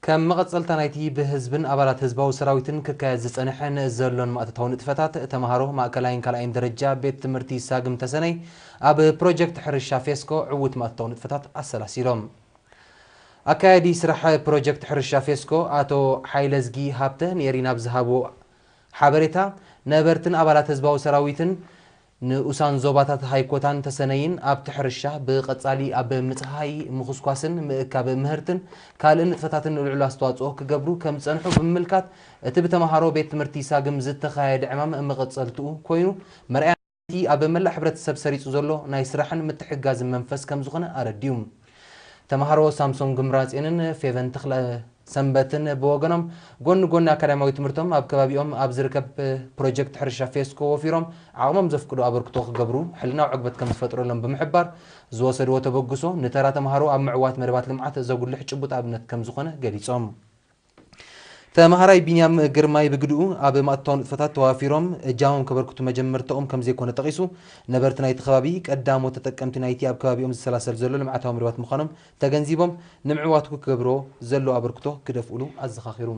ከም መቐጸልታ ናይቲ ብህዝብን ኣባላት ህዝባዊ ሰራዊትን ክካየድ ዝጸንሐን ዘሎን ማእተታዊ ንጥፈታት፣ ተምሃሮ ማእከላይን ካልኣይን ደረጃ ቤት ትምህርቲ ሳግም ተሰነይ ኣብ ፕሮጀክት ሕርሻ ፌስኮ ዕዉት ማእተታዊ ንጥፈታት ኣሰላሲሎም። ኣካያዲ ስራሕ ፕሮጀክት ሕርሻ ፌስኮ ኣቶ ሓይለዝጊ ሃብተ ንኤሪና ብዝሃቦ ሓበሬታ፣ ነበርትን ኣባላት ህዝባዊ ሰራዊትን ንኡሳን ዞባታት ሃይኮታን ተሰነይን ኣብቲ ሕርሻ ብቐጻሊ ኣብ ምጽሃይ ምኹስኳስን ምእካብ ምህርትን ካልእ ንጥፈታትን ልዑል ኣስተዋጽኦ ክገብሩ ከም ዝጸንሑ ብምምልካት፣ እቲ ብተምሃሮ ቤት ትምህርቲ ሳግም ዝተኻየደ ዕማም መቐጸልትኡ ኮይኑ መርኣያ እቲ ኣብ መላእ ሕብረተሰብ ሰሪጹ ዘሎ ናይ ስራሕን ምትሕግጋዝን መንፈስ ከም ዝኾነ ኣረዲኡ። ተምሃሮ ሳምሶን ግምራጼንን ፌቨን ተኽለ ሰንበትን ብወገኖም፣ ጎኒ ጎኒ ኣካዳሚያዊ ትምህርቶም ኣብ ከባቢኦም ኣብ ዝርከብ ፕሮጀክት ሕርሻ ፌስኮ ወፊሮም ዓቕሞም ዘፍቅዶ ኣበርክቶ ክገብሩ ሕልናዊ ዕግበት ከም ዝፈጥረሎም ብምሕባር፣ ዝወሰድዎ ተበግሶ ንተራ ተምሃሮ ኣብ ምዕዋት መደባት ልምዓት ዘጉልሕ ጭቡጥ ኣብነት ከም ዝኾነ ገሊጾም። ተምሃራይ ቢንያም ግርማይ ብግድኡ፣ ኣብ ማእቶታዊ ንጥፈታት ተዋፊሮም እጃሞም ከበርክቱ መጀመርታኦም ከም ዘይኮነ ጠቒሱ፣ ነበርቲ ናይቲ ከባቢ ቀዳሞት ተጠቀምቲ ናይቲ ኣብ ከባቢኦም ዝሰላሰል ዘሎ ልምዓታዊ መደባት ምዃኖም ተገንዚቦም፣ ንምዕዋቱ ክገብሮ ዘለዎ ኣበርክቶ ክደፍኡሉ ኣዘኻኺሩ።